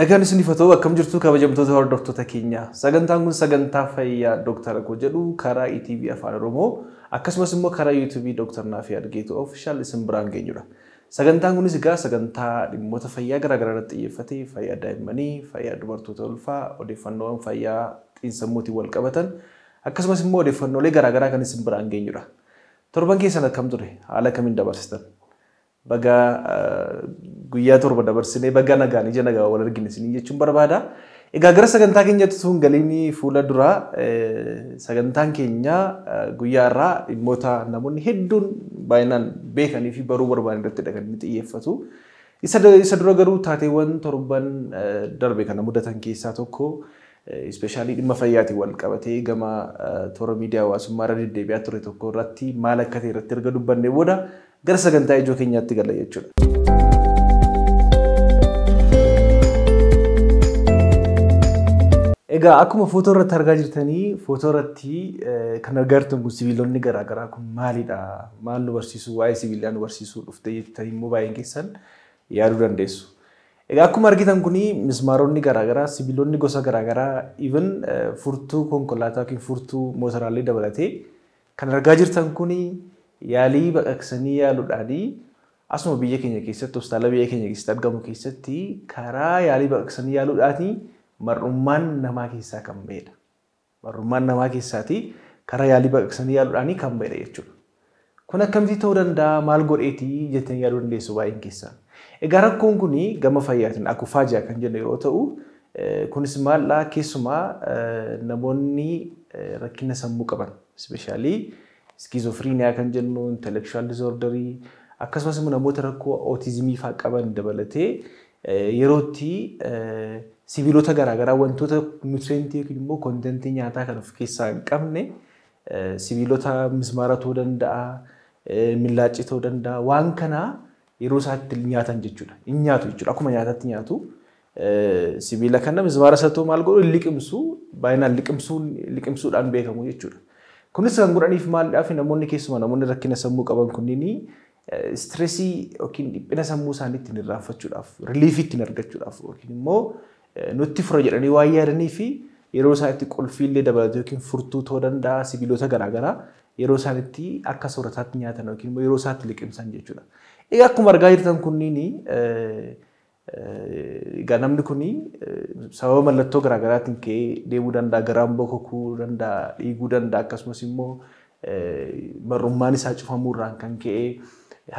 Nagaan isiniif haa ta'u akkam jirtu kabajamtoota hordoftoota keenya. Sagantaan kun sagantaa fayyaa Dooktara Koo jedhu karaa ETV Afaan Oromoo akkasumas immoo karaa YouTube Dr. Naafii Argeetu Official isin biraan geenyudha. Sagantaan kunis egaa sagantaa dhimmoota fayyaa garaagaraa irratti xiyyeeffate fayyaa daa'immanii, fayyaa dubartoota ulfaa, odeeffannoowwan fayyaa xiinsammuutiin wal qabatan akkasumas immoo odeeffannoolee garaagaraa kan isin biraan geenyudha. Torban keessan akkam ture? Haala kamiin dabarsitan? Baga guyyaa torba dabarsinee baga nagaan ija nagaa wal argine isinii jechuun barbaada. Egaa gara sagantaa keenyatti osoo hin galiin fuula duraa sagantaan keenya guyyaa irraa dhimmoota namoonni hedduun baay'inaan beekanii fi baruu barbaadan irratti kan inni xiyyeeffatu. Isa dura garuu taateewwan torban darbe kana mudatan keessaa tokko ispeeshaalii dhimma fayyaatiin wal qabatee gama toora miidiyaa hawaasummaa irra deddeebi'aa ture tokko irratti maal akka ta'e irratti erga dubbannee booda gara sagantaa ijoo keenyaatti galla jechuudha. Egaa akkuma footoo irratti argaa jirtanii footoo irratti kan argaa jirtan kun sibiilonni garaagaraa kun maalidha? Maal nu barsiisu? Waa'ee sibiilaa nu barsiisuu dhuftee jettanii immoo baay'een keessan yaaduu dandeessu. Egaa akkuma argitan kuni mismaaronni garaagaraa sibiilonni gosa garaagaraa even furtuu konkolaataa yookiin furtuu mootoraalee dabalatee kan argaa jirtan kuni yaalii baqaqsanii yaaluudhaanii asuma biyya keenya keessatti hospitaala biyya keenya keessatti argamu keessatti karaa yaalii baqaqsanii yaaluudhaanii mar'ummaan namaa keessaa kan ba'edha. Mar'ummaan namaa keessaati karaa yaalii baqaqsanii yaaluudhaanii kan ba'edha jechuudha. Kun akkamitti ta'uu danda'a? Maal godheetii jettanii yaaduu dandeessu baay'een keessaa. Egaa rakkoon kun gama fayyaatiin akufaajiyaa kan jennu yeroo ta'u, kunis maallaa keessumaa namoonni rakkina sammuu qaban ispeeshaalii iskiizofiriiniyaa kan jennu, intellectual disorderii akkasumas immoo namoota rakkoo ootizimii fa'aa qaban dabalatee yerootti sibiilota garaagaraa wantoota nutireentii yookiin immoo koontentii nyaataa kan of keessaa hin qabne sibiilota mismaara ta'uu danda'a, millaacii ta'uu danda'a waan kanaa yeroo isaatti nyaatan jechuudha. Hin nyaatu jechuudha. Akkuma nyaatatti nyaatu. Sibiila kana mismaara isa ta'u maal godhu liqimsu baay'inaan liqimsuudhaan beekamu jechuudha. Kunis kan godhaniif maalidhaaf namoonni keessumaa namoonni rakkina sammuu qaban kunniin istireesii yookiin dhiphina sammuu isaanii ittiin irraanfachuudhaaf, riliifii ittiin argachuudhaaf yookiin immoo nutti fura jedhanii waan yaadanii fi yeroo isaan itti qulfiillee dabalatee yookiin furtuu ta'uu danda'a sibiilota garaagaraa yeroo isaan itti akka soorataatti nyaatan yookiin immoo yeroo isaan itti liqimsan jechuudha. Egaa akkuma argaa jirtan kunniin egaa namni kun sababa mallattoo garaagaraatiin ka'ee deemuu danda'a, garaan bokokuu danda'a, dhiiguu danda'a akkasumas immoo mar'ummaan isaa cufamuurraan kan ka'e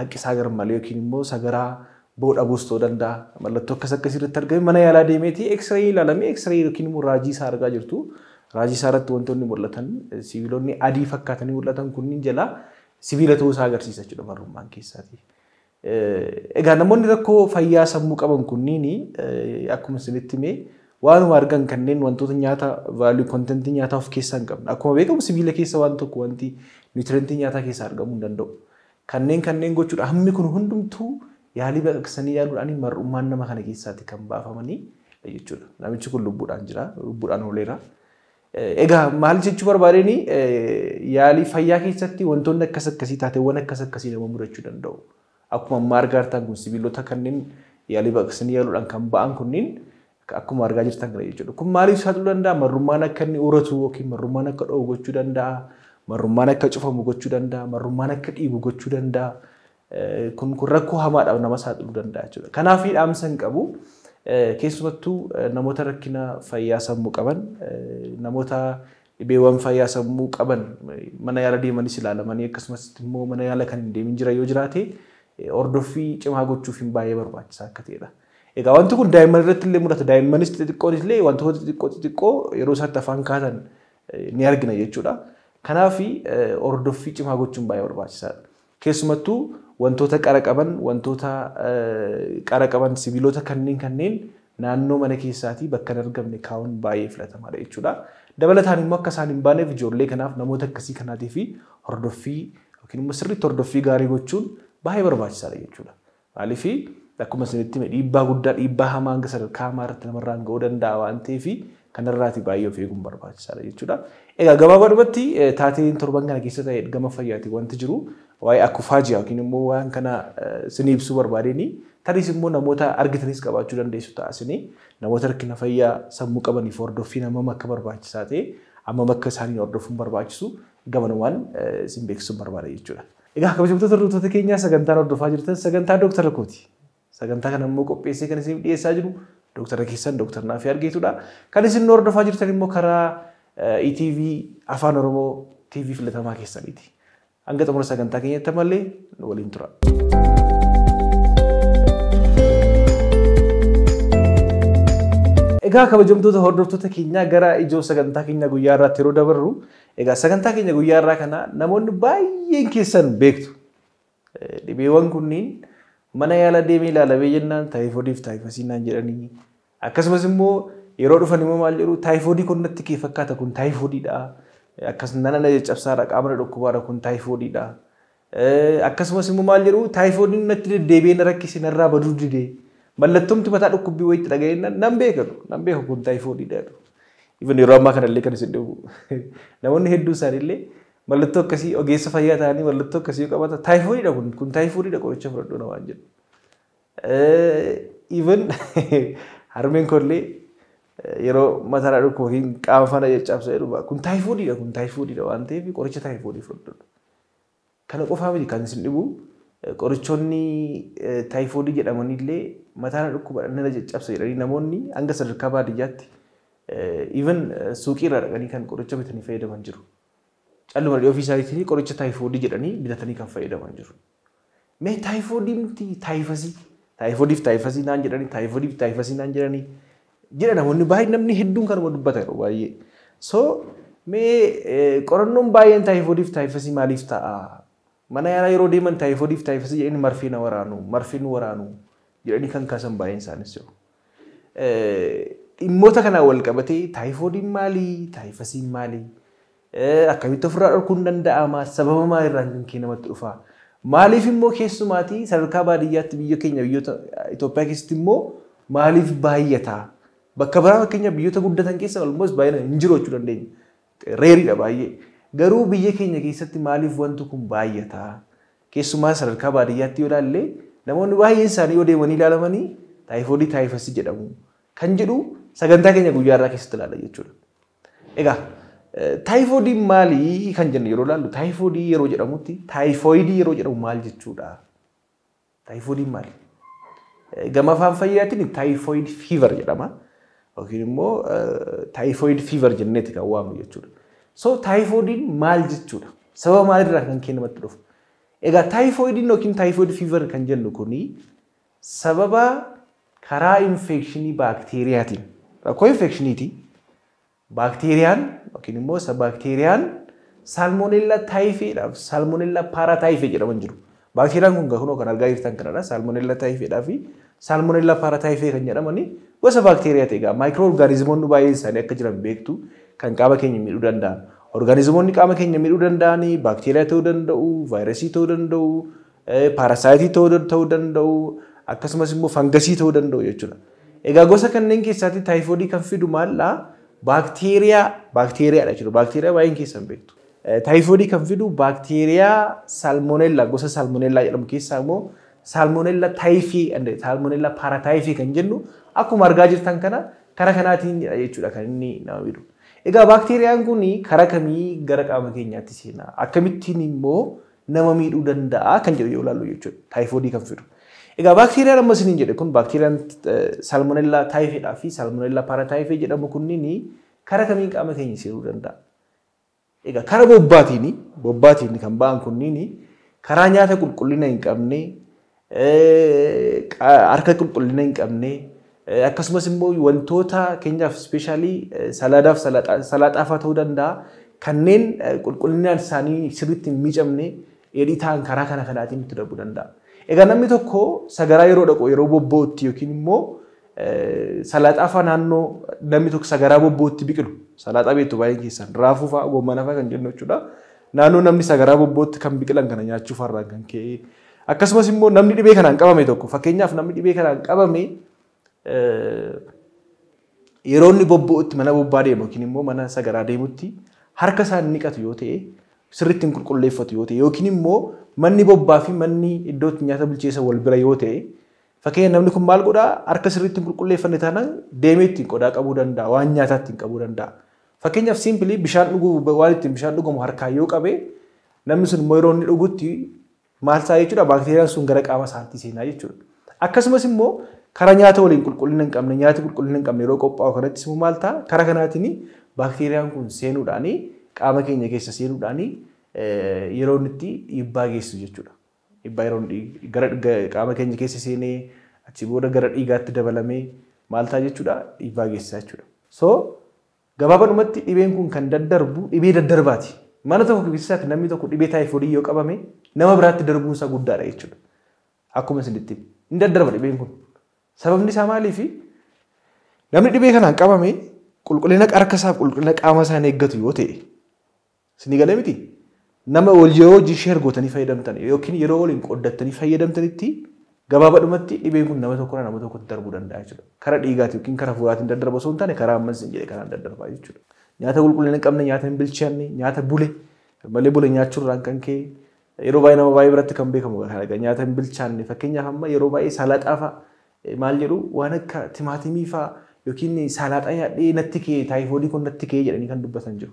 haqqi isaa garmalee yookiin immoo sagaraa ba'uu dhabuus ta'uu danda'a. Mallattoo akkas akkasii irratti argame mana yaalaa deemeeti eksiree ilaalamee eksiree yookiin immoo raajii isaa argaa jirtu. Raajii isaa irratti wantoonni mul'atan sibiilonni adii fakkaatanii mul'atan kunniin jalaa sibiila ta'uu isaa agarsiisa jechuudha mar'ummaan keessaati. Egaa namoonni rakkoo fayyaa sammuu qaban kunniin akkuma isinitti himee waanuma argan kanneen wantoota nyaata vaaluu kontentii nyaataa of keessaa hin qabne. Akkuma beekamu sibiila keessa waan tokko wanti niwutirentii nyaataa keessaa argamuu hin danda'u. Kanneen gochuudha hammi kun hundumtuu yaalii baqaqsanii yaaluudhaan mar'ummaan nama kana keessaati kan baafamanii jechuudha. Namichi kun lubbuudhaan jira, lubbuudhaan ooleera. Egaa maal jechuu barbaadeen yaalii fayyaa keessatti wantoonni akkas akkasii taateewwan akkas akkasii nama mudachuu danda'u. Akkuma ammaa argaa jirtan kun sibiilota kanneen yaalii baqaqsanii yaaluudhaan kan ba'an kunniin akkuma argaa jirtan kana jechuudha. Kun maaliif saaxiluu danda'a? Mar'ummaan akka inni uratu yookiin mar'ummaan akka dho'u gochuu danda'a. Mar'ummaan akka cufamu gochuu danda'a. Mar'ummaan akka dhiigu gochuu danda'a. Kun rakkoo hamaadhaaf nama saaxiluu danda'a jechuudha. Kanaaf dhaamsa hin qabu. Keessumattuu namoota rakkina fayyaa sammuu qaban, namoota dhibeewwan fayyaa sammuu qaban mana yaala deemanis ilaalamanii akkasumas immoo mana yaala kan hin deemin jira yoo jiraate hordoffii cimaa gochuuf hin baay'ee barbaachisaa akka ta'edha. Egaa wanti kun daa'imman irratti illee mudata. Daa'immanis xixiqqoonis illee wantoota xixiqqoo xixiqqoo yeroo isaatti afaan kaatan ni argina jechuudha. Kanaaf hordoffii cimaa gochuun baay'ee barbaachisaadha. Keessumattuu wantoota qara qaban, wantoota qara qaban sibiilota kanneen naannoo mana keessaatii bakka hin argamne kaa'uun baay'ee filatamaadha jechuudha. Dabalataan immoo akka isaan hin baaneef ijoollee kanaaf namoota akkasii kanaatii fi hordoffii yookiin immoo sirriitti hordoffii gaarii gochuun baay'ee barbaachisaadha jechuudha. Maaliif akkuma isinitti hime dhiibbaa guddaa dhiibbaa hamaa hanga sadarkaa hamaa irratti namarraan ga'uu danda'a waan ta'eef Kanarraati baay'ee of eeguun barbaachisaadha jechuudha. Egaa gabaabaadhumatti taateen torban kana keessa ta'e gama fayyaati wanti jiru waa'ee akufaajiyaa yookiin immoo waan kana isinii ibsuu barbaadeenii tariis immoo namoota argitanis qabaachuu dandeessu ta'a isinii namoota rakkina fayyaa sammuu qabaniif hordoffiin hammam akka barbaachisaa ta'e hammam akka isaaniin hordofuun barbaachisu gamanumaan isin beeksisuun barbaada jechuudha. Egaa kabajamtoota hordoftoota keenyaa sagantaan hordofaa jirtan sagantaa Dooktara Kooti. Sagantaa kana immoo qopheessee kan isiniif dhiyeessaa jiru Dooktara keessan Dooktar Naafii Argeetudha. Kan isin hordofaa jirtan immoo karaa ETV Afaan Oromoo TV filatamaa keessaniiti. Hanga xumura sagantaa keenyatti malee nu waliin tura. Egaa kabajamtoota hordoftoota keenyaa gara ijoo sagantaa keenya guyyaa irraatti yeroo dabarru, egaa sagantaa keenya guyyaa irraa kana namoonni baay'een keessan beektu. Dhibeewwan kunniin mana yaala deemee ilaalamee jennaan taayifoodii fi taayifasii naan jedhanii akkasumas immoo yeroo dhufan immoo maal jedhu taayifoodii kun natti kee fakkaata kun taayifoodiidha. Akkas nana na caccabsaadha qaama na dhukkubaadha kun taayifoodiidha. Akkasumas immoo maal jedhu taayifoodiin natti deddeebi'ee na rakkise narraa baduu didee. Mallattoomti mataa dhukkubbii wayiitti dhaga'ee nan beekatu nan beeku kun taayifoodiidha jedhu. Even yeroo ammaa kanallee kan isin dhibu namoonni hedduu isaaniillee mallattoo akkasii ogeessa fayyaa ta'anii mallattoo akkasii yoo qabaatan taayifoodiidha kun kun taayifoodiidha qoricha fudhadhu namaan jedhu. Even harmeen koollee yeroo mataa dhukkuba yookiin qaama faana caccabsa jedhu kun taayifoodiidha kun taayifoodiidha waan ta'eef qoricha taayifoodii fudhadhu. Kana qofaa miti kan isin dhibu qorichoonni taayifoodii jedhamanillee mataa dhukkuba nana caccabsa jedhanii namoonni hanga sadarkaa baadiyyaatti even suuqii irraa dhaqanii kan qoricha bitanii fayyadaman jiru. Calluma ofii isaaniitiin qoricha taayifoodii jedhanii bitatanii kan fayyadaman jiru. Mee taayifoodii miti taayifasii taayifoodiif taayifasii naan jedhanii taayifoodiif taayifasii naan jedhanii jedha namoonni baay'ee namni hedduun kanuma dubbata yeroo baay'ee. So mee qorannoon baay'een taayifoodiif taayifasii maaliif ta'a? Mana yaalaa yeroo deeman taayifoodiif taayifasii jedhanii marfee na waraanu marfee nu waraanu jedhanii kan kaasan baay'een isaanis jiru. Dhimmoota kanaan wal qabatee taayifoodiin maalii? Taayifasiin maalii? Akkamitti ofirraa dhorkuun danda'ama? Sababa maalirraan kan ka'e namatti dhufa? Maaliif immoo keessumaatii sadarkaa baadiyyaatti biyya keenya biyyoota Itoophiyaa keessatti immoo maaliif baay'ata? Bakka biraa fakkeenya biyyoota guddatan keessa almost baay'ina hin jiru jechuu dandeenya. Reeriidha baay'ee. Garuu biyya keenya keessatti maaliif wanti kun baay'ata? Keessumaa sadarkaa baadiyyaatti yoo ilaalle namoonni baay'een isaanii yoo deemanii ilaalamanii taayifoodii taayifasii jedhamu. Kan jedhu sagantaa keenya guyyaa irraa keessatti ilaalla jechuudha. Egaa taayifoodiin maalii kan jennu yeroo ilaallu taayifoodii yeroo jedhamutti taayifoidii yeroo jedhamu maal jechuudha? Taayifoodiin maali? Gama afaan fayyaatiin taayifoid fever jedhama. Yookiin immoo taayifoid fever jenneeti kan waamnu jechuudha. So taayifoodiin maal jechuudha? Sababa maalirraa kan ka'e namatti dhufu? Egaa taayifoidiin yookiin taayifoid fever kan jennu kuni sababa karaa infekshinii baakteeriyaatiin rakkoo infekshiniiti. Baakteeriyaan yookiin immoo isa baakteeriyaan saalmoonella taayifeedhaaf saalmoonella paarataayifee jedhaman jiru. Baakteeriyaan kun kunoo kan argaa jirtan kanadha. Saalmoonella taayifeedhaa fi saalmoonella paarataayifee kan jedhamani gosa baakteeriyaa ta'e egaa maayikiroo orgaanizimoonni baay'een isaanii akka jiran beektu kan qaama keenya miidhuu danda'an. Orgaanizimoonni qaama keenya miidhuu danda'anii baakteeriyaa ta'uu danda'u, vaayirasii ta'uu danda'u, paarasaayitii ta'uu danda'u, akkasumas immoo fangasii ta'uu danda'u jechuudha. Egaa gosa kanneen keessaatti taayifoodii kan fidu maaldhaa? Baakteeriyaa baakteeriyaadha jechuudha. Baakteeriyaa baay'een keessan beektu. Taayifoodii kan fidu baakteeriyaa saalmoonellaa gosa saalmoonellaa jedhamu keessaa immoo saalmoonella taayifii saalmoonella paarataayifii kan jennu akkuma argaa jirtan kana karaa kanaatiin jechuudha kan inni nama miidhu. Egaa baakteeriyaan kun karaa kamii gara qaama keenyaatti seena? Akkamittiin immoo nama miidhuu danda'a kan jedhu yoo ilaallu jechuudha. Taayifoodii kan fidu. Egaa baakteeriyaan amma isiniin jedhe kun baakteeriyaan saalmoonellaa taayifeedhaa fi saalmoonellaa paarataayifee jedhamu kunniin karaa kamiin qaama keenya seenuu danda'a? Egaa karaa bobbaatiin kan ba'an kunniin karaa nyaata qulqullina hin qabne, harka qulqullina hin qabne, akkasumas immoo wantoota keenyaaf ispeeshaalii salaadaaf salaaxaafaa ta'uu danda'a kanneen qulqullinaan isaanii sirriitti hin miicamne dheedhii ta'an karaa kana kanaatiin itti darbuu danda'a. Egaa namni tokko sagaraa yeroo dhaqu yeroo bobbootti yookiin immoo salaaxaafaa naannoo namni tokko sagaraa bobbootti biqilu salaaxaa beektu baay'een keessan raafuu fa'aa gommana fa'aa kan jennu jechuudha. Naannoo namni sagaraa bobbootti kan biqilan kana nyaachuu farraan kan ka'e akkasumas immoo namni dhibee kanaan qabame tokko fakkeenyaaf namni dhibee kanaan qabame yeroo inni bobba'utti mana bobbaa deemu yookiin immoo mana sagaraa deemutti harka isaa hin dhiqatu yoo ta'e, sirriitti hin qulqulleeffatu yoo ta'e, yookiin immoo manni bobbaa fi manni iddoo itti nyaata bilcheessan wal bira yoo ta'e, fakkeenya namni kun maal godhaa, harka sirriitti hin qulqulleeffanne taanaan deemee ittiin qodaa qabuu danda'a, waan nyaataa ittiin qabuu danda'a. Fakkeenyaaf simply bishaan dhuguu, waan ittiin bishaan dhugamu harkaan yoo qabe, namni sun immoo yeroo inni dhugutti maal ta'a jechuudha, baakteeriyaan sun gara qaama isaatti seenaa jechuudha. Akkasumas immoo karaa nyaata waliin qulqullina hin qabne, nyaata qulqullina hin qabne yeroo qophaa'u kanattis immoo maal ta'a, karaa kanaatiin baakteeriyaan kun seenuudhaani qaama keenya keessa seenuudhaani yeroo inni itti dhiibbaa geessisu jechuudha. Dhiibbaa yeroo gara qaama keenya keessa seenee achi booda gara dhiigaatti dabalamee maal ta'a jechuudha, dhiibbaa geessisaa jechuudha. So gabaabadhumatti dhibeen kun kan daddarbu dhibee daddarbaati. Mana tokko keessatti namni tokko dhibee taayifoodii yoo qabame nama biraatti darbuun isaa guddaadha jechuudha. Akkuma isinitti hin daddarba dhibeen kun. Sababni isaa maaliifi, namni dhibee kanaan qabame qulqullina harka isaaf qulqullina qaama isaa hin eeggatu yoo ta'e, isinii galee miti, nama wal yeroo hojii share gootanii fayyadamtan yookiin yeroo waliin qooddattanii fayyadamtanitti gabaabadhumatti dhibeen kun nama tokkorraa nama tokkotti darbuu danda'a jechuudha. Karaa dhiigaati yookiin karaa fuulaatiin daddarba osoo hin taane karaa ammas hin jedhe kanaan daddarbaa jechuudha. Nyaata qulqullina hin qabne, nyaata hin bilchaanne, nyaata bule malee bule nyaachuurraan kan ka'e yeroo baay'ee nama baay'ee biratti kan beekamu kana nyaata hin bilchaanne. Fakkeenyaaf amma yeroo baay'ee salaaxaa fa'a maal jedhu, waan akka timaatimii fa'a yookiin salaaxaa nyaadhee natti ka'e, taayifoodii kun natti ka'e jedhanii kan dubbatan jiru.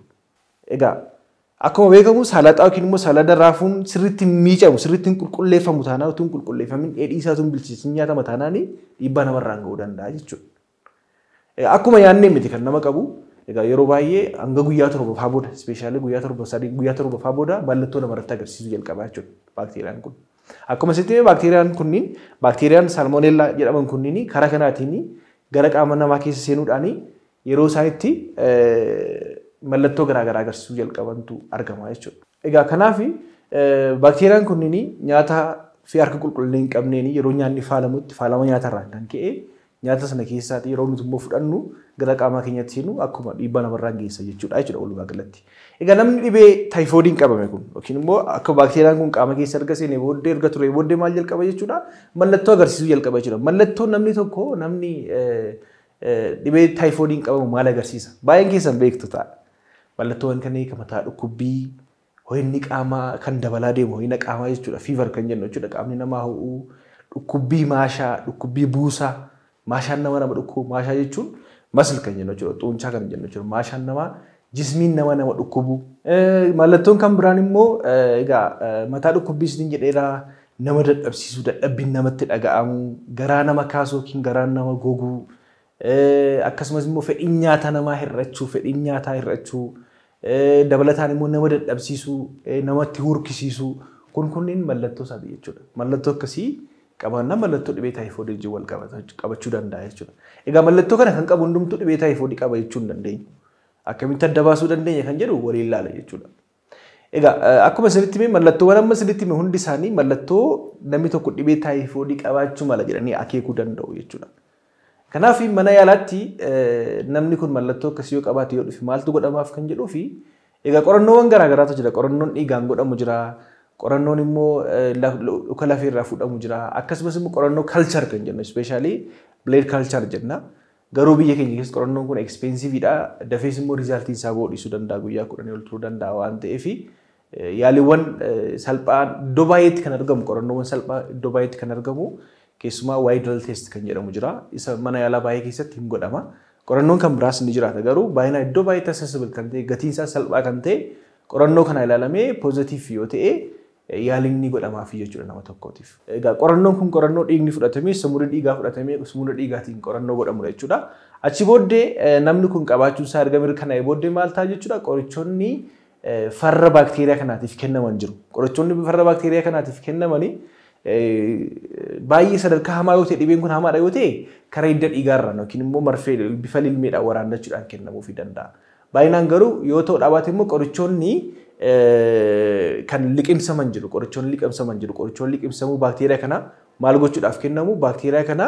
Egaa akkuma beekamu salaaxaa yookiin immoo salada raafuun sirriitti hin miicamu, sirriitti hin qulqulleeffamu taanaan, utuu hin qulqulleeffamin dheedhii isaa utuu hin bilcheessin nyaatama taanaan dhiibbaa namarraan ga'uu danda'a jechuudha. Akkuma nyaannee miti kan nama qabu. Egaa yeroo baay'ee hanga guyyaa 7 fa'aa booda, especially guyyaa 7 3 guyyaa 7 fa'aa booda mallattoo namarratti agarsiisuu jalqaba jechuudha baakteeriyaan kun. Akkuma sitti baakteeriyaan kunniin, baakteeriyaan salmonella jedhaman kunniin karaa kanaatiin gara qaama namaa keessa seenuudhaan yeroo isaan itti mallattoo garaagaraa agarsiisuu jalqabantu argama jechuudha. Egaa kanaaf baakteeriyaan kunniin nyaata fi harka qulqullina hin qabneen yeroo nyaanni faalamutti faalama nyaatarraan kan ka'e nyaata sana keessaati yeroo nuti immoo fudhannu gara qaama keenyatti seenu akkuma dhiibbaa namarraan geessa jechuudha walumaa galatti. Egaa namni dhibee taayifoodiin qabame kun yookiin immoo akka baakteeriyaan kun qaama keessa erga seenee booddee, erga turee booddee maal jalqaba jechuudha, mallattoo agarsiisuu jalqaba jechuudha. Mallattoon namni tokko, namni dhibee taayifoodiin qabamu maal agarsiisa? Baay'een keessan beektu ta'a. Mallattoowwan kanneen akka mataa dhukkubbii, ho'inni qaamaa kan dabalaa deemu, ho'ina qaamaa jechuudha, fever kan jennu jechuudha, qaamni namaa ho'uu, dhukkubbii maashaa, dhukkubbii buusaa, maashaan nama dhukkubu, maashaa jechuun muscle kan jennu jechuudha, xuunchaa kan jennu jechuudha, maashaan namaa, jismiin nama dhukkubu. Mallattoon kan biraan immoo egaa mataa dhukkubbii isiniin jedheera, nama dadhabsiisuu, dadhabbiin namatti dhaga'amu, garaa nama kaasuu yookiin garaan nama goguu, akkasumas immoo fedhiin nyaata namaa hir'achuu, fedhiin nyaataa hir'achuu, dabalataan immoo nama dadhabsiisuu, namatti hurkisiisuu, kun kunniin mallattoo isaati jechuudha. Mallattoo akkasii qabaannaan mallattoo dhibee taayifoodii wajjin wal qabachuu danda'a jechuudha. Egaa mallattoo kana kan qabu hundumtuu dhibee taayifoodii qaba jechuu hin dandeenyu. Akkamitti adda baasuu dandeenya kan jedhu waliin ilaala jechuudha. Egaa akkuma isinitti hime, mallattoowwan amma isinitti hime hundi isaanii mallattoo namni tokko dhibee taayifoodii qabaachuu mala jedhanii akeekuu danda'u jechuudha. Kanaaf mana yaalaatti namni kun mallattoo akkasii yoo qabaate yoo dhufe maaltu godhamaaf kan jedhuu fi egaa qorannoowwan garaagaraatu jira. Qorannoon dhiigaan godhamu jira. Qorannoon immoo dhuka lafeerraa fudhamu jira. Akkasumas immoo qorannoo culture kan jennu, especially blood culture jenna. Garuu biyya keenya keessatti qorannoon kun expensiveiidha. Dafees immoo resultiin isaa boodhisuu danda'a, guyyaa 10 ol turuu danda'a waan ta'eef yaaliiwwan salphaan iddoo baay'eetti kan argamu, qorannoowwan salphaa iddoo baay'eetti kan argamu, keessumaa Widal test kan jedhamu jira. Isa mana yaalaa baay'ee keessatti hin godhama. Qorannoon kan biraas ni jiraata, garuu baay'inaan iddoo baay'eetti accessible kan ta'e, gatiin isaa salphaa kan ta'e, qorannoo kana ilaalamee positive yoo ta'e yaaliin ni godhamaaf jechuudha nama tokkootiif. Egaa qorannoon kun qorannoo dhiigni fudhatamee, sumuda dhiigaa fudhatamee, sumuda dhiigaatiin qorannoo godhamudha jechuudha. Achi booddee namni kun qabaachuun isaa erga mirkanaa'e booddee maal ta'a jechuudha, qorichoonni farra baakteeriyaa kanaatiif kennaman jiru. Qorichoonni farra baakteeriyaa kanaatiif kennamanii baay'ee sadarkaa hamaa yoo ta'e, dhibeen kun hamaadha yoo ta'e, karaa hidda dhiigaarraan yookiin immoo marfee bifa lilmeedhaan waraannachuudhaan kennamuufii danda'a. Baay'inaan garuu yoo ta'u dhabaate immoo qorichoonni kan liqimsaman jiru. Qorichoonni liqimsaman jiru. Qorichoonni liqimsamuu baakteeriyaa kana maal gochuudhaaf kennamu? Baakteeriyaa kana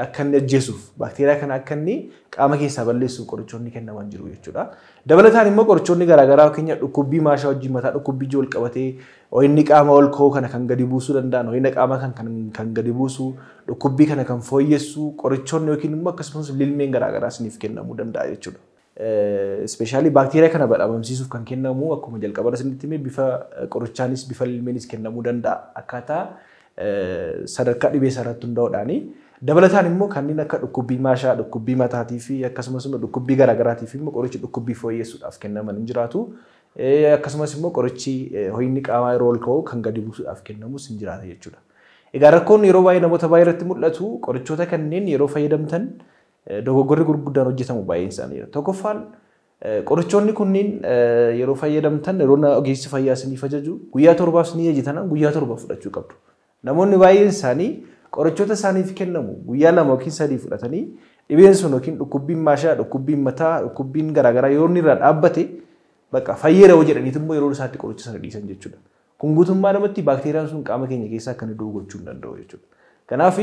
akka inni ajjeesuuf, baakteeriyaa kana akka inni qaama keessaa balleessuuf qorichoonni kennaman jiru jechuudha. Dabalataan immoo qorichoonni garaagaraa, fakkeenya dhukkubbii maashaa wajjin, mataa dhukkubbii ijoo wal qabatee, ho'inni qaama ol ka'uu kana kan gadi buusuu danda'an, ho'ina qaama kan gadi buusu, dhukkubbii kana kan fooyyessu qorichoonni yookiin immoo akkasumas lilmeen garaagaraa isiniif kennamuu danda'a jechuudha. Ispeeshaalii baakteeriyaa kana dhabamsiisuuf kan kennamu akkuma jalqaba isinitti hime bifa qorichaanis bifa lilmeenis kennamuu danda'a akkaataa sadarkaa dhibee isaa irratti hundaa'uudhaani. Dabalataan immoo kanneen akka dhukkubbii maashaa, dhukkubbii mataatii fi akkasumas immoo dhukkubbii garaagaraatiif immoo qorichi dhukkubbii fooyyessuudhaaf kennaman hin jiraatu. Akkasumas immoo qorichi ho'inni qaamaa yeroo ol ka'u kan gadi buusuudhaaf kennamus hin jiraata jechuudha. Egaa rakkoon yeroo baay'ee namoota baay'ee irratti mul'atu, qorichoota kanneen yeroo fayyadamtan dogoggorri gurguddaan hojjetamu baay'een isaanii. Tokkoffaan, qorichoonni kunniin yeroo fayyadamtan, yeroo ogeessi fayyaa isiniif ajaju guyyaa 7f isinii ajajan, guyyaa 7 fudhachuu qabdu. Namoonni baay'een isaanii qorichoota isaaniif kennamu guyyaa 2 yookiin 3 fudhatanii dhibeen sun yookiin dhukkubbiin maashaa, dhukkubbiin mataa, dhukkubbiin garaagaraa yeroo inni irraa dhaabbate bakka fayyeera hoo jedhaniitu immoo yeroo isaatti qoricha sana dhiisan jechuudha. Kun guutummaa namatti baakteeriyaan sun qaama keenya keessaa akka inni du'u gochuu hin danda'u jechuudha. Kanaaf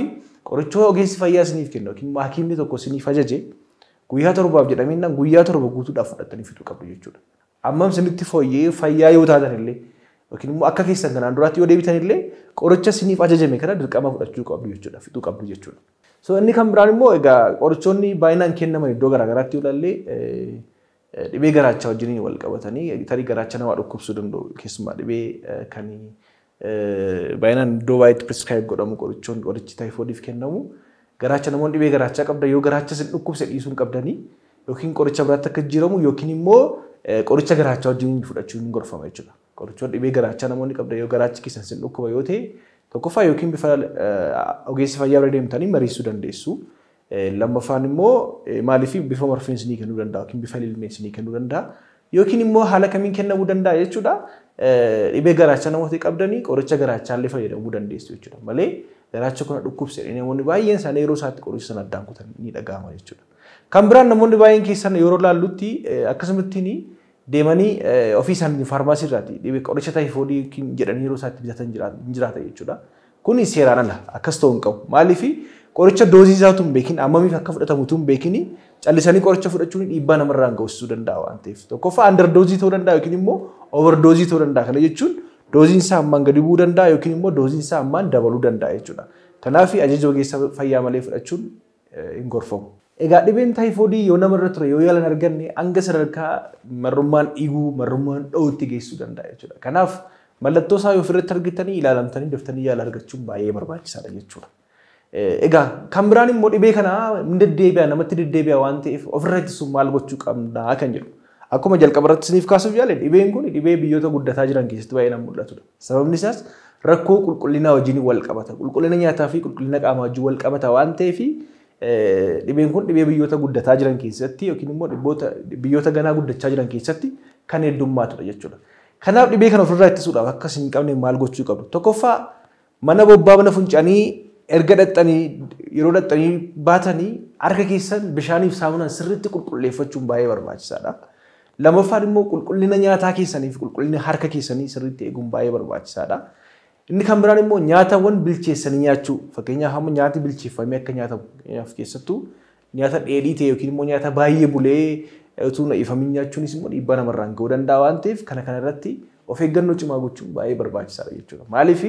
qorichoota ogeessi fayyaa isiniif kennu yookiin hakiimni tokko isiniif ajaje guyyaa 7f jedhameenaan guyyaa 7 guutuudhaaf fudhatanii fixuu qabdu jechuudha. Ammam isinitti fooyyee fayyaa yoo taatan illee yookiin immoo akka keessan kanaan duraatti yoo deebitan illee qoricha isiniif ajajame kana dirqama fudhachuu qabdu jechuudha, fixuu qabdu jechuudha. So inni kan biraan immoo egaa qorichoonni baay'inaan kennaman iddoo garaagaraatti yoo ilaalle dhibee garaachaa wajjiniin wal qabatanii tarii garaacha namaa dhukkubsuu danda'u. Keessumaa dhibee kan baay'inaan iddoo baay'eetti prescribe godhamu, qorichoonni qorichi taayifoodiif kennamu garaacha, namoonni dhibee garaachaa qabdan yoo garaacha isin dhukkubse dhiisuu hin qabdanii, yookiin qoricha biraatti akka jijjiiramu yookiin immoo qoricha garaachaa wajjin fudhachuun ni gorfama jechuudha. Qorichoonni dhibee garaachaa namoonni qabdan yoo garaachi keessan isin dhukkuba yoo ta'e, tokkoffaa yookiin bifa ogeessa fayyaa bira deemtanii mariisuu dandeessu. Lammaffaan immoo maaliif bifa morfeen isinii kennuu danda'a yookiin bifa lilmeen isinii kennuu danda'a yookiin immoo haala kamiin kennamuu danda'a jechuudha. Dhibee garaachaa namoota qabdanii qoricha garaachaa illee fayyadamuu dandeessu jechuudha. Malee garaacha kana dhukkubse namoonni baay'een isaanii yeroo isaatti qoricha sana addaan kutan ni dhaga'ama jechuudha. Kan biraan namoonni baay'een keessan yeroo laallutti akkasumattiin deemanii ofii isaanii faarmaasii irraati dhibee qoricha taayifoodii jedhanii yeroo isaatti bitatan hin jiraata jechuudha. Kuni seeraan ala, akkas ta'uu hin qabu. Maaliif qoricha doozii isaatu hin beekin, ammamiif akka fudhatamu hin beekin callisanii qoricha fudhachuun dhiibbaa namarraan geessisuu danda'a waan ta'eef. Tokkoffaa under doozii ta'uu danda'a yookiin immoo over doozii ta'uu danda'a. Kana jechuun dooziin isaa ammaan gadi bu'uu danda'a yookiin immoo dooziin isaa ammaan dabaluu danda'a jechuudha. Kanaaf ajaja ogeessa fayyaa malee fudhachuun hin gorfamu. Egaa dhibeen taayifoodii yoo namarra ture yoo yaalan arganne hanga sadarkaa marrummaan dhiiguu, marrummaan dho'uutti geessuu danda'a jechuudha. Kanaaf mallattoo isaa yoo ofirratti argitanii ilaalamtanii daftanii yaala argachuun baay'ee barbaachisaadha jechuudha. Egaa kan biraan immoo dhibee kana hin deddeebi'a, namatti deddeebi'a waan ta'eef ofirra ittisuun maal gochuu qabna kan jedhu. Akkuma jalqaba irratti isiniif kaasuuf yaale, dhibeen kun dhibee biyyoota guddataa jiran keessatti baay'inaan mul'atudha. Sababni isaas rakkoo qulqullinaa wajjin wal qabata. Qulqullina nyaataa fi qulqullina qaamaa wajjin wal qabata waan ta'eef dhibeen kun dhibee biyyoota guddataa jiran keessatti yookiin immoo biyyoota ganaa guddachaa jiran keessatti kan heddummaatudha jechuudha. Kanaaf dhibee kana ofirraa ittisuudhaaf akka isin hin qabne maal gochuu qabdu? Tokkoffaa, mana bobbaa, mana fincaanii erga dhaxxanii, yeroo dhaxxanii baatanii harka keessan bishaaniif saamunaan sirriitti qulqulleeffachuun baay'ee barbaachisaadha. Lammaffaan immoo qulqullina nyaataa keessanii fi qulqullina harka keessanii sirriitti eeguun baay'ee barbaachisaadha. Inni kan biraan immoo nyaatawwan bilcheessanii nyaachuu. Fakkeenyaaf hamma nyaati bilcheeffamee akka nyaatamu, fakkeenyaaf keessattuu nyaata dheedhii ta'e yookiin immoo nyaata baay'ee bulee utuu ifamin nyaachuunis immoo dhiibbaa namarraan ga'uu danda'a waan ta'eef kana kanarratti of eeggannoo cimaa gochuun baay'ee barbaachisaadha jechuudha. Maaliif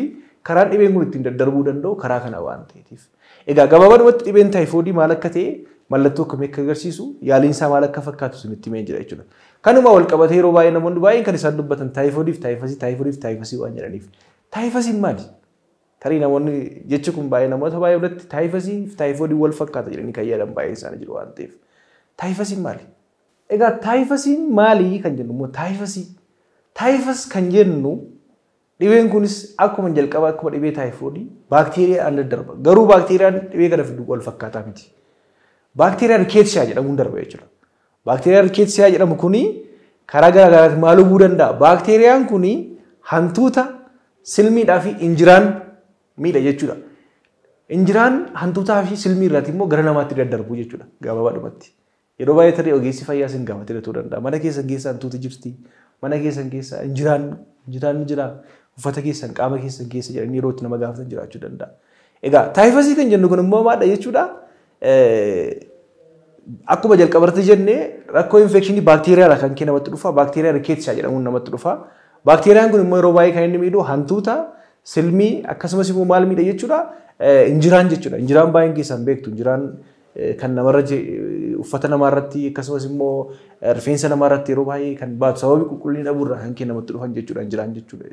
karaan dhibeen kun ittiin daddarbuu danda'u karaa kana waan ta'eef. Egaa gabaabumatti dhibeen taayifoodii maal akka ta'e, mallattoo akkamii akka agarsiisu, yaaliin isaa maal akka fakkaatu isinitti himee jira jechuudha. Kanuma wal qabatee yeroo baay'ee namoonni baay'een kan isaan dubbatan taayifoodiif taayifasii, taayifoodiif taayifasii waan jedhaniif. Taayifasiin maali? Tarii namoonni jechi kun baay'ee namoota baay'ee biratti taayifasii fi taayifoodii wal fakkaata jedhanii kan yaadan baay'een isaanii jiru waan ta'eef. Taayifasiin maali? Egaa taayifasiin maali kan jennu immoo taayifasii. Taayifas kan jennu dhibeen kunis akkuma jalqaba akkuma dhibee taayifoodii baakteeriyaan daddarba. Garuu baakteeriyaan dhibee kana fidu wal fakkaataa miti. Baakteeriyaan rikeetsiyaa jedhamuun darba jechuudha. Baakteeriyaan rikeetsiyaa jedhamu kuni karaa garaa garaatiin maal hubuu danda'a? Baakteeriyaan kuni hantuuta, silmiidhaa fi injiraan miidha jechuudha. Injiraan hantuutaa fi silmii irraati immoo gara namaatti daddarbu jechuudha gabaabaadhumatti. Yeroo baay'ee tarii ogeessi fayyaa isin gaafatee ta'uu danda'a. Mana keessan keessa hantuuti jirti. Mana keessan keessa injiraan ni jira. Uffata keessan, qaama keessan keessa jedhanii yeroo itti nama gaafatan jiraachuu danda'a. Egaa taayifasii kan jennu kun immoo maadha jechuudha? Akkuma jalqabarratti jennee rakkoo infekshinii baakteeriyaadha kan kee namatti dhufa. Baakteeriyaa rikeetsaa jedhamuun namatti dhufa. Baakteeriyaan kun immoo yeroo baay'ee kan inni miidhu hantuuta, silmii akkasumas immoo maal miidha jechuudha? Injiraan jechuudha. Injiraan baay'een keessan beektu. Injiraan kan namarra uffata namaarratti akkasumas immoo rifeensa namaarratti yeroo baay'ee kan baatu sababii qulqullina dhabuurraa kan kee namatti dhufan jechuudha injiraan jechuudha.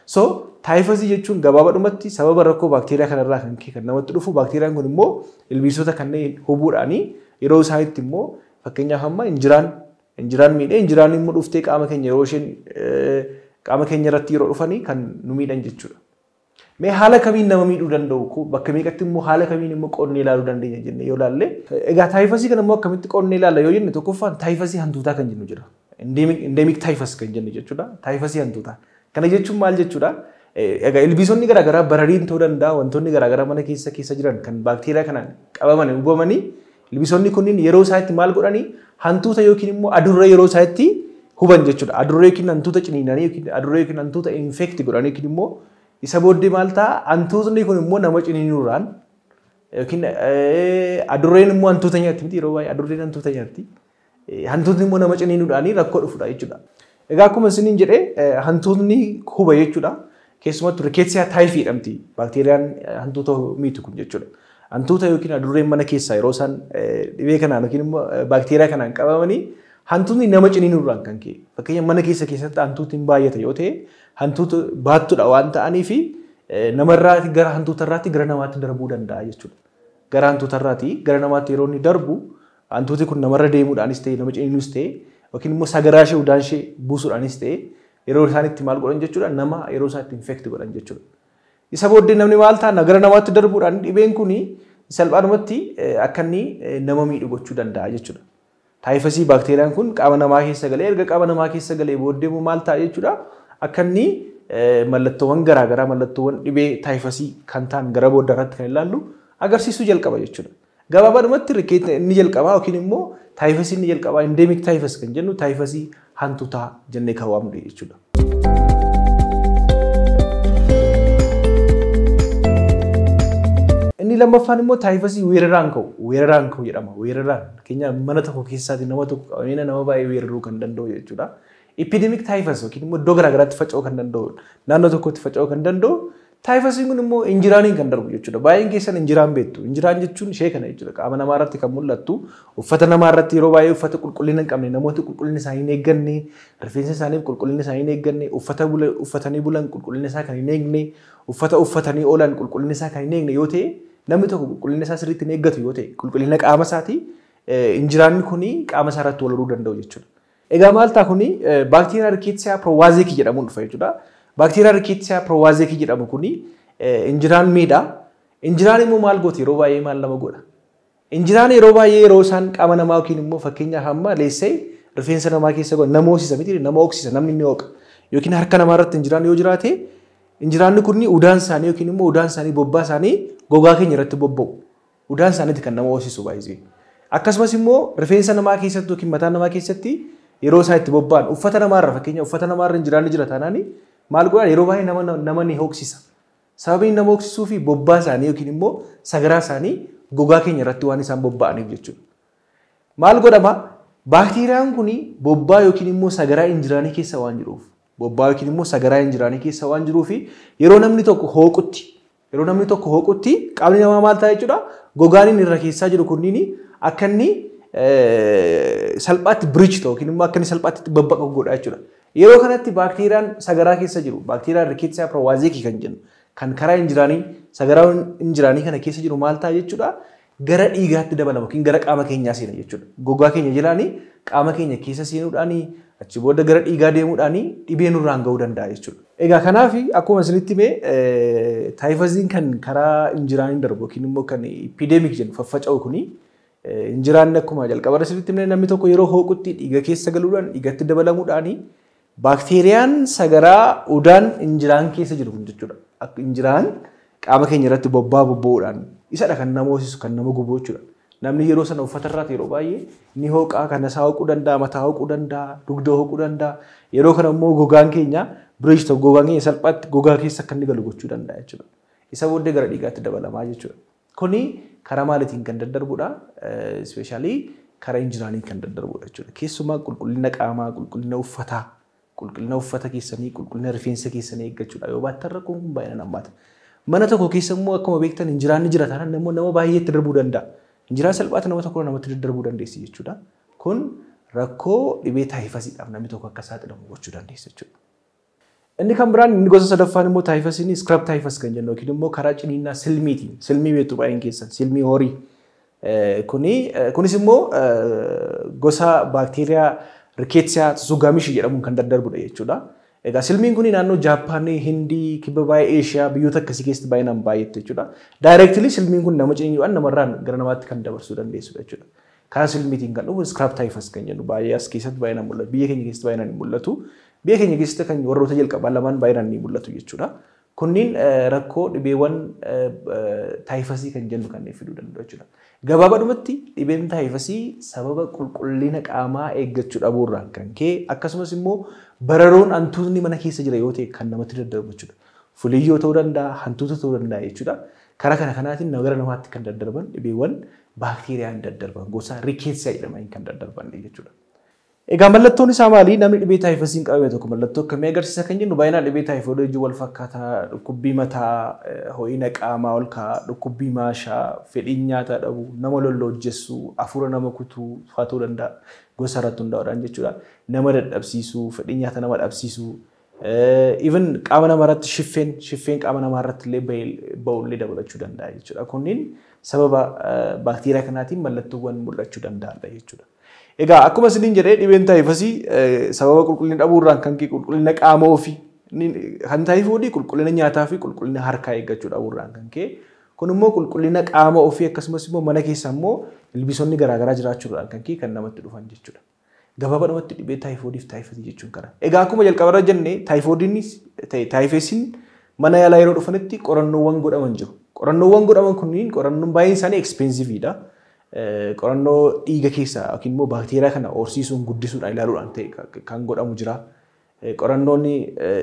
So taayifasii jechuun gabaabadhumatti sababa rakkoo baakteeriyaa kanarraa kan kee kan namatti dhufu. Baakteeriyaan kun immoo ilbiisota kanneen hubuudhaanii yeroo isaanitti immoo fakkeenyaaf amma injiraan miidhee injiraan immoo dhuftee qaama keenya yeroo isheen qaama keenya irratti yeroo dhufanii kan nu miidhan jechuudha. Mee haala kamiin nama miidhuu danda'u? Bakka meeqatti immoo haala kamiin immoo qonnee ilaaluu dandeenya jennee yoo ilaalle, egaa taayifasii kana immoo akkamitti qonnee ilaalla yoo jenne, tokkoffaan taayifasii hantuutaa kan jennu jira. Endemic typhus kan jennu jechuudha. Taayifasii hantuutaa. Kana jechuun maal jechuudha? Egaa ilbiisonni garaagaraa barariin ta'uu danda'a, wantoonni garaagaraa mana keessa jiran kan baakteeriyaa kanaan qabaman hubamanii ilbiisonni kunniin yeroo isaanitti maal godhanii hantuuta yookiin immoo adurree yeroo isaanitti huban jechuudha. Adurree yookiin hantuuta ciniinanii yookiin adurree yookiin hantuuta infect godhanii yookiin immoo isa booddee maal ta'a, hantuutni kun immoo nama ciniinuurraan yookiin adurreen immoo hantuuta nyaatti miti, yeroo baay'ee adurreen hantuuta nyaatti. Hantuutni immoo nama ciniinuudhaanii rakkoo dhufudha jechuudha. Egaa akkuma isiniin jedhee hantuutni huba jechuudha. Keessumattuu rikeetsiyaa taayifii jedhamti baakteeriyaan hantuuta miitu kun jechuudha. Hantuuta yookiin adurreen mana keessaa yeroo isaan dhibee kanaan yookiin immoo baakteeriyaa kanaan qabamanii hantuutni nama ciniinuurraan kan ka'e. Fakkeenya mana keessatti hantuutni baay'ata yoo ta'e hantuuta baattuudha waan ta'aniif namarraa gara hantuutarraatti gara namaatti darbuu danda'a jechuudha. Gara hantuutarraatti gara namaatti yeroo inni darbu hantuuti kun namarra deemuudhaanis ta'e nama ciniinuus ta'e yookiin immoo sagaraa ishee udaan ishee buusuudhaanis ta'e yeroo isaan itti maal godhan jechuudha, nama yeroo isaan itti infect godhan jechuudha. Isa booddee namni maal ta'a, gara namaatti darbuudhaan dhibeen kun salphaadhumatti akka inni nama miidhu gochuu danda'a jechuudha. Taayifasii baakteeriyaan kun qaama namaa keessa galee erga qaama namaa keessa galee booddee maal ta'a jechuudha, akka inni mallattoowwan garaagaraa mallattoowwan dhibee taayifasii kan ta'an gara booda irratti kan ilaallu agarsiisuu jalqaba jechuudha. Gabaabadhumatti inni jalqabaa yookiin immoo taayifasii inni jalqabaa endemic typhus kan jennu taayifasii hantuutaa jennee kan waamnu jechuudha. Inni lammaffaan immoo taayifasii weeraraan ka'u jedhama. Weeraraan fakkeenyaaf mana tokko keessaatti nama tokko qabamee nama baay'ee weeraruu kan danda'u jechuudha. Epidemic typhus yookiin immoo iddoo garaagaraatti faca'uu kan danda'u, naannoo tokkotti faca'uu kan danda'u. Taayifasiin kun immoo injiraaniin kan darbu jechuudha. Baay'een keessan injiraan beektu. Injiraan jechuun ishee kana jechuudha. Qaama namaa irratti kan mul'attu, uffata namaa irratti yeroo baay'ee uffata qulqullina hin qabne, namoota qulqullina isaanii hin eegganne, rifeensa isaaniif qulqullina isaanii hin eegganne, uffata uffatanii bulan qulqullina isaa kan hin eegne, uffata uffatanii oolan qulqullina isaa kan hin eegne yoo ta'e, namni tokko qulqullina isaa sirriitti hin eeggatu yoo ta'e, qulqullina qaama isaatii injiraanni kuni qaama isaa irratti wal horuu danda'u jechuudha. Egaa maal ta'a kuni baakteeriyaa rikeetsiyaa piroowaazekii jedhamuun dhufa jechuudha. Baakteeriyaa rikeetsiyaa piroowaazekii jedhamu kuni injiraan miidha. Injiraan immoo maal gooti yeroo baay'ee maal nama godha? Injiraan yeroo baay'ee yeroo isaan qaama namaa yookiin immoo fakkeenyaaf amma leessee rifeensa namaa keessa godha nama hoosisa miti, nama hooksisa, namni ni hooqa. Yookiin harka namaa irratti injiraan yoo jiraate injiraanni kunni udaan isaanii yookiin immoo udaan isaanii bobbaa isaanii gogaa keenya irratti bobba'u. Udaan isaaniiti kan nama hoosisu baay'ee. Akkasumas immoo rifeensa namaa keessatti yookiin mataa namaa keessatti yeroo isaan itti bobba'an uffata namaarra fakkeenya uffata namaarra injiraanni jira taanaan maal godhan yeroo baay'ee nama ni hooksisa. Sababiin nama hooksisuu fi bobbaa isaanii yookiin immoo sagaraa isaanii gogaa keenya irratti waan isaan bobba'aniif jechuudha. Maal godhama? Baakteeriyaan kun bobbaa yookiin immoo sagaraa injiraanii keessa waan jiruuf, bobbaa yookiin immoo sagaraa injiraanii keessa waan jiruuf yeroo namni tokko hooqutti qaamni namaa maal ta'a jechuudha? Gogaan inni irra keessaa jiru kunniin akka inni salphaatti biriich ta'u yookiin immoo akka inni salphaatti babbaqu godha jechuudha. Yeroo kanatti baakteeriyaan sagaraa keessa jiru, baakteeriyaan rikeetsiyaa piroowaazekii kan jennu kan karaa injiraanii sagaraa injiraanii kana keessa jiru maal ta'a jechuudha? Gara dhiigaatti dabalama yookiin gara qaama keenyaa seena jechuudha. Gogaa keenya jalaanii qaama keenya keessa seenuudhaanii achi booda gara dhiigaa deemuudhaanii dhibee nurraan ga'uu danda'a jechuudha. Egaa kanaaf akkuma isinitti hime taayifasiin kan karaa injiraaniin darbu yookiin immoo kan epidemic jennu faffaca'u kuni injiraanni akkuma jalqaba isinitti himne namni tokko yeroo hooqutti dhiiga keessa galuudhaan dhiigatti dabalamuudhaanii baakteeriyaan sagaraa udaan injiraan keessa jiru kun jechuudha. Injiraan qaama keenya irratti bobbaa bobba'uudhaan isadha kan nama hoosisu kan nama gubu jechuudha. Namni yeroo sana uffata irraati yeroo baay'ee ni hooqaa, kan isaa hooquu danda'a, mataa hooquu danda'a, dugda hooquu danda'a. Yeroo kana immoo gogaan keenya biriij ta'u gogaan keenya salphaatti gogaa keessa akka inni galu gochuu danda'a jechuudha. Isa booddee gara dhiigaatti dabalamaa jechuudha. Kuni karaa maaliitiin kan daddarbudha? Especially karaa injiraaniin kan daddarbudha jechuudha. Keessumaa qulqullina qaamaa, qulqullina uffataa, qulqullina uffata keessanii, qulqullina rifeensa keessanii eeggachuudha. Yoo baattan rakkoon kun baay'inaan hammaata. Mana tokko keessa immoo akkuma beektan injiraanni jira taanaan nama baay'eetti darbuu danda'a. Injiraan salphaatti nama tokko namatti daddarbuu dandeessi jechuudha. Kun rakkoo dhibee taayifasiidhaaf namni tokko akka saaxilamu gochuu dandeessa jechuudha. Inni kan biraan inni gosa sadaffaan immoo taayifasiin scrub typhus kan jennu yookiin immoo karaa ciniinnaa silmiitiin, silmii beektu baay'een keessan, silmii horii. Kunis immoo gosa baakteeriyaa Rickettsia tsutsugamushi jedhamuun kan daddarbudha jechuudha. Egaa silmiin kun naannoo Jaappaan, Hindii, kibba baay'ee Eeshiyaa biyyoota akkasii keessatti baay'inaan baay'attu jechuudha. Directly silmiin kun nama ciniinuudhaan namarraan gara namaatti kan dabarsuu dandeessudha jechuudha. Karaa silmiitiin kan dhufu scrub typhus kan jennu baay'ee as keessatti baay'inaan mul'atu. Biyya keenya keessatti baay'inaan hin mul'atu. Biyya keenya keessatti kan warroota jalqabaa lamaan baay'inaan ni mul'atu jechuudha. Kunniin rakkoo dhibeewwan taayifasii kan jennu kanneen fiduu danda'u jechuudha. Gabaabadhumatti dhibeen taayifasii sababa qulqullina qaamaa eeggachuu dhabuurraan kan ka'e akkasumas immoo bararoon hantuutni mana keessa jira yoo ta'e kan namatti daddarbu jechuudha. Fuliyyoo ta'uu danda'a, hantuuta ta'uu danda'a jechuudha. Karaa kana kanaatiin gara namaatti kan daddarban dhibeewwan baakteeriyaan daddarban gosa rikeetsia jedhamaniin kan daddarban jechuudha. Egaa mallattoon isaa maali? Namni dhibee taayifasiin qabame tokko mallattoo akkamii agarsiisa kan jennu baay'inaan dhibee taayifoodii wajjin wal fakkaataa dhukkubbii mataa, ho'ina qaamaa ol ka'aa, dhukkubbii maashaa, fedhiin nyaataa dhabuu, nama lollojjessuu, hafuura nama kutuu fa'aa ta'uu danda'a. Gosa irratti hundaa'uudhaan jechuudha. Nama dadhabsiisuu, fedhii nyaata nama dhabsiisuu, even qaama namaa irratti shiffeen qaama namaa irratti illee ba'ullee dabalachuu danda'a jechuudha. Kunniin sababa baakteeriyaa kanaatiin mallattoowwan mul'achuu danda'anidha jechuudha. Egaa akkuma isiniin jedhee dhibeen taayifasii sababa qulqullina dhabuurraan kan ka'e qulqullina qaama ofii kan taayifoodii qulqullina nyaataa fi qulqullina harkaa eeggachuu dhabuurraan kan ka'e kun immoo qulqullina qaama ofii akkasumas immoo mana keessa immoo ilbiisonni garaagaraa jiraachuudhaan kan ka'e kan namatti dhufan jechuudha. Gabaabadhumatti dhibee taayifoodiif taayifasii jechuun kana. Egaa akkuma jalqabarra jenne taayifoodiinis ta'e taayifesiin mana yaalaa yeroo dhufanitti qorannoowwan godhaman jiru. Qorannoowwan godhaman kunniin qorannoon baay'een isaanii expensiveidha. Qorannoo dhiiga keessaa yookiin immoo baakteeriyaa kana horsiisuun guddisuudhaan ilaaluudhaan ta'e kan godhamu jira. Qorannoon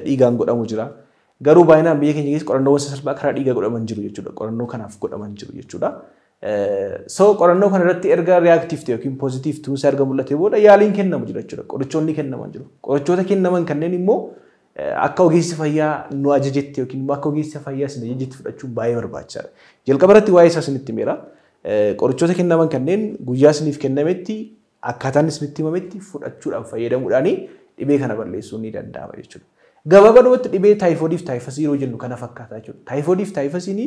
dhiigaan godhamu jira. Garuu baay'inaan biyya keenya keessa qorannoowwan sasalphaa karaa dhiigaa godhaman jiru jechuudha. Qorannoo kanaaf godhaman jiru jechuudha. So qorannoo kana irratti erga reactive ta'e yookiin positive ta'uunsaa erga mul'ate booda yaaliin kennamu jira jechuudha. Qorichoonni kennaman jiru. Qorichoota kennaman kanneen immoo akka ogeessi fayyaa nu ajajetti yookiin immoo akka ogeessi fayyaa isin ajajetti fudhachuun baay'ee barbaachisaadha. Jalqaba irratti waa'ee isaa isinitti himeera. Qorichoota kennaman kanneen guyyaa isiniif kennametti akkaataan isinitti himametti fudhachuudhaan fayyadamuudhaan dhibee kana balleessuun ni danda'ama jechuudha. Gabaabadhumatti dhibee taayifoodiif taayifasii yeroo jennu kana fakkaata jechuudha. Taayifoodiif taayifasiin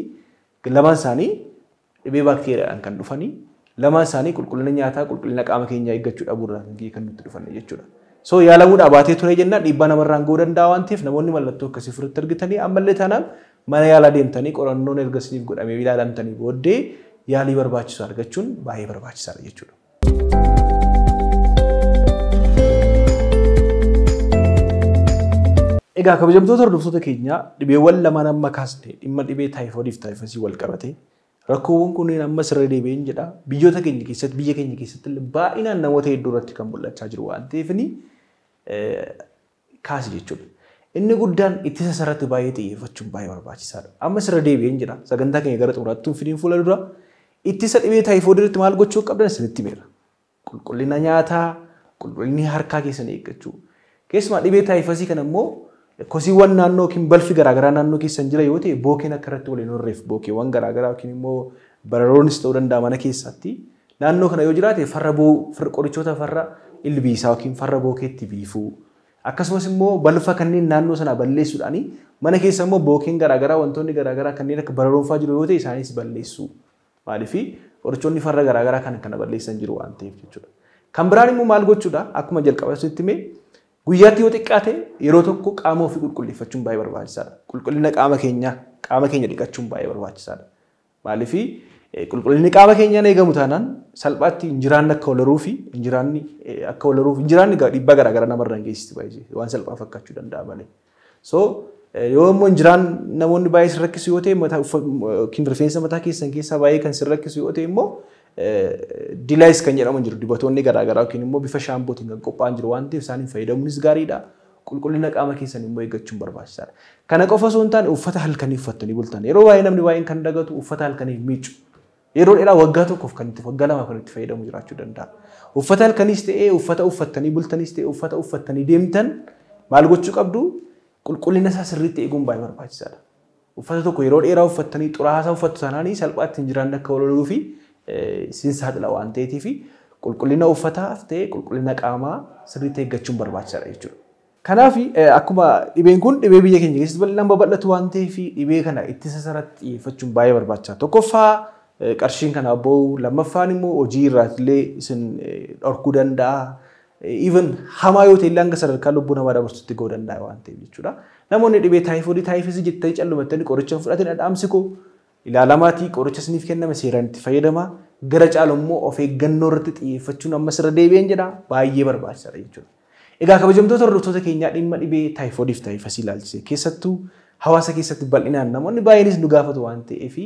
lamaan isaanii dhibee baakteeriyaadhaan kan dhufanii lamaan isaanii qulqullina nyaataa qulqullina qaama keenyaa eeggachuu dhabuurraan kan nutti dhufan jechuudha. So yaalamuudhaa baatee ture jennaan dhiibbaa namarraan ga'uu danda'a waan ta'eef namoonni mallattoo akkasii ofirratti argitanii ammallee taanaan mana yaalaa deemtanii qorannoon erga isiniif godhamee ilaalamtanii booddee yaalii barbaachisu argachuun baay'ee barbaachisaadha jechuudha. Egaa kabajamtoota hordoftoota keenyaa dhibeewwan lamaan amma kaasne dhimma dhibee taayifoodiif taayifasii wal qabate rakkoowwan kunneen ammas irra deebi'een jedha biyyoota keenya keessatti biyya keenya keessatti illee baay'inaan namoota hedduu irratti kan mul'achaa jiru waan ta'eef kaasi jechuudha. Inni guddaan ittisa isarratti baay'ee xiyyeeffachuun baay'ee barbaachisaadha. Ammas irra deebi'een jedha sagantaa keenya gara xumuraatti fidin fuula dura ittisa dhibee taayifoodii irratti maal gochuu qabdan isinitti himeera. Qulqullina nyaataa, qulqullinni harkaa keessan eeggachuu. Keessumaa dhibee taayifasii kana immoo kosiiwwan naannoo yookiin balfi garaagaraa naannoo keessan jira yoo ta'e bookeen akka irratti waliin horreef bookeewwan garaagaraa yookiin immoo bararoonis ta'uu danda'a mana keessatti. Naannoo kana yoo jiraate farra qorichoota farra ilbiisaa yookiin farra bookeetti biifuu. Akkasumas immoo balfa kanneen naannoo sanaa balleessuudhaan mana keessa immoo bookeen garaagaraa wantoonni garaagaraa kanneen akka bararoon fa'aa jiru yoo ta'e isaanis balleessuu. Maaliif qorichoonni farra garaagaraa kan kana balleessan jiru waan ta'eef jechuudha. Kan biraan immoo maal gochuudha akkuma jalqaba isinitti hime guyyaatti yoo xiqqaate yeroo tokko qaama ofii qulqulleeffachuun baay'ee barbaachisaadha. Qulqullina qaama keenyaa qaama keenya dhiqachuun baay'ee barbaachisaadha. Maaliif qulqullinni qaama keenyaan eegamu taanaan salphaatti injiraan akka walaruu fi injiraanni akka walaruuf injiraanni dhiibbaa garaagaraa namarraan geessisti baay'ee waan salphaa fakkaachuu danda'a malee. So yoo immoo injiraan namoonni baay'ee sin rakkisu yoo ta'e mataa yookiin rifeensa mataa keessan keessaa baay'ee kan sin rakkisu yoo ta'e immoo dilaayis kan jedhamu jiru dibatoonni garaagaraa yookiin immoo bifa shaambootiin kan qophaa'an jiru waan ta'eef isaaniin fayyadamuunis gaariidha. Qulqullina qaama keessan immoo eeggachuun barbaachisaadha. Kana qofa osoo hin taane uffata halkanii uffattanii bultan. Yeroo baay'ee namni baay'een kan dagatu uffata halkanii miicu. Yeroo dheeraa waggaa tokkoof kan itti waggaa lamaaf kan itti fayyadamu jiraachuu danda'a. Uffata halkaniis ta'ee uffata uffattanii bultaniis ta'ee uffata uffattanii deemtan maal gochuu qabdu qulqullina isaa sirriitti eeguun baay'ee barbaachisaadha. Uffata tokko yeroo dheeraa uffattanii xuraasaa uffattu taanaan salphaatti hin jiraanne akka waloluu fi sin saaxila waan ta'eetiif qulqullina uffataaf ta'e qulqullina qaamaa sirriitti eeggachuun barbaachisaadha jechuudha. Kanaaf akkuma dhibeen kun dhibee biyya keenya keessatti bal'inaan babal'atu waan ta'eef dhibee kana ittisa isaarratti xiyyeeffachuun baay'ee barbaachisaadha. Tokkoffaa qarshiin kana ba'u lammaffaan immoo hojii irraatillee isin dhorkuu danda'a. Even hamaa yoo ta'e illee hanga sadarkaa lubbuu namaa dabarsutti ga'uu danda'a waan ta'eef jechuudha. Namoonni dhibee taayifoodii taayifisii jettanii callumattanii qoricha hin fudhatin dhaamsi koo ilaalamaatii qoricha isiniif kenname seeraan itti fayyadama. Gara caalu immoo of eeggannoo irratti xiyyeeffachuun ammas irra deebi'een jedha baay'ee barbaachisaadha jechuudha. Egaa kabajamtoota hordoftoota keenyaa dhimma dhibee taayifoodiif taayifasii ilaalchise keessattuu hawaasa keessatti bal'inaan namoonni baay'eenis nu gaafatu waan ta'eef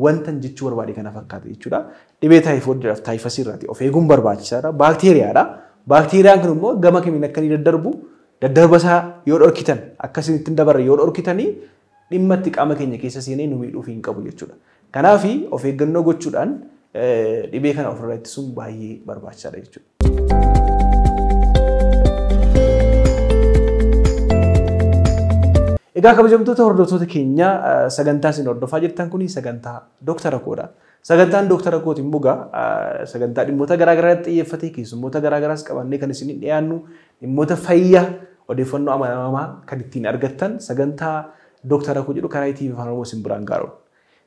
wantan jechuu barbaade kana fakkaata jechuudha. Dhibee taayifoodiidhaaf taayifasii irraati of eeguun barbaachisaadha. Baakteeriyaadha. Baakteeriyaan kun immoo gama kamiin akka inni daddarbu daddarba isaa yoo dhorkitan akkasiin ittiin dabarre yoo dhorkitanii dhimma itti qaama keenya keessa seenee nu miidhuuf hin qabu jechuudha. Kanaaf of eeggannoo gochuudhaan dhibee kana ofirraa ittisuun baay'ee barbaachisaadha jechuudha. Egaa kabajamtoota hordoftoota keenya sagantaa isin hordofaa jirtan kun sagantaa Dooktara Koodha. Sagantaan Dooktara Kooti immoo egaa sagantaa dhimmoota garaa garaatti xiyyeeffatee keessummoota garaa garaas qabannee kan isin dhiyaannu dhimmoota fayyaa odeeffannoo amanamaa kan ittiin argattan sagantaa Dooktara Koo jedhu karaa ETV Afaan Oromoo isin biraan gaarudha.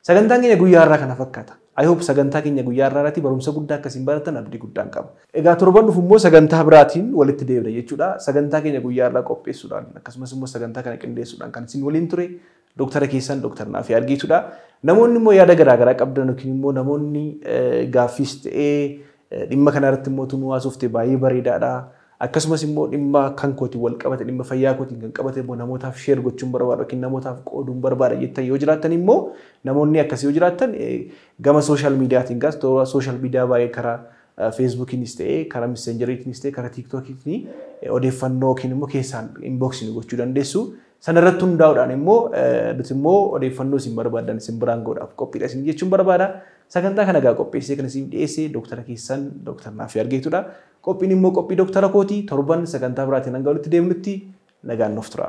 Sagantaan keenya guyyaa har'aa kana fakkaata. I hope sagantaa keenya guyyaa har'aa irratti barumsa guddaa akkasiin baratan abdii guddaan qaba. Egaa torban dhufu immoo sagantaa biraatiin walitti deebina jechuudha. Sagantaa keenya guyyaa har'aa qopheessuudhaan akkasumas immoo sagantaa kana qindeessuudhaan kan isin waliin ture Dooktara keessan Dooktar Naafii Argiituudha. Namoonni immoo yaada garaagaraa qabdan yookiin immoo namoonni gaaffiis ta'ee dhimma kana irratti immoo tunuu haasofte baay'ee bareedaadha. Akkasumas immoo dhimma kan kootiin wal qabate dhimma fayyaa kootiin kan qabate immoo namootaaf share gochuun barbaada yookiin namootaaf qooduun barbaada jettan yoo jiraattan immoo namoonni akkasii yoo jiraattan gama sooshaal miidiyaatiin gaas toora sooshaal miidiyaa baay'ee karaa feesbuukiinis ta'ee karaa miseenjeriitiinis ta'ee karaa tiiktookiitiin odeeffannoo yookiin immoo keessaan inboksii gochuu dandeessu. Sanarratti hundaa'uudhaan immoo nuti immoo odeeffannoo isin barbaadan isin biraan godhaaf qophiidha isin jechuun barbaada. Sagantaa kana egaa qopheessee kan isin dhiyeesse Dooktara keessan Dooktar Naafii Argeetudha. Qophiin immoo qophii Dooktara Kooti torban sagantaa biraatiin hanga walitti deemnutti nagaan nuuf tura.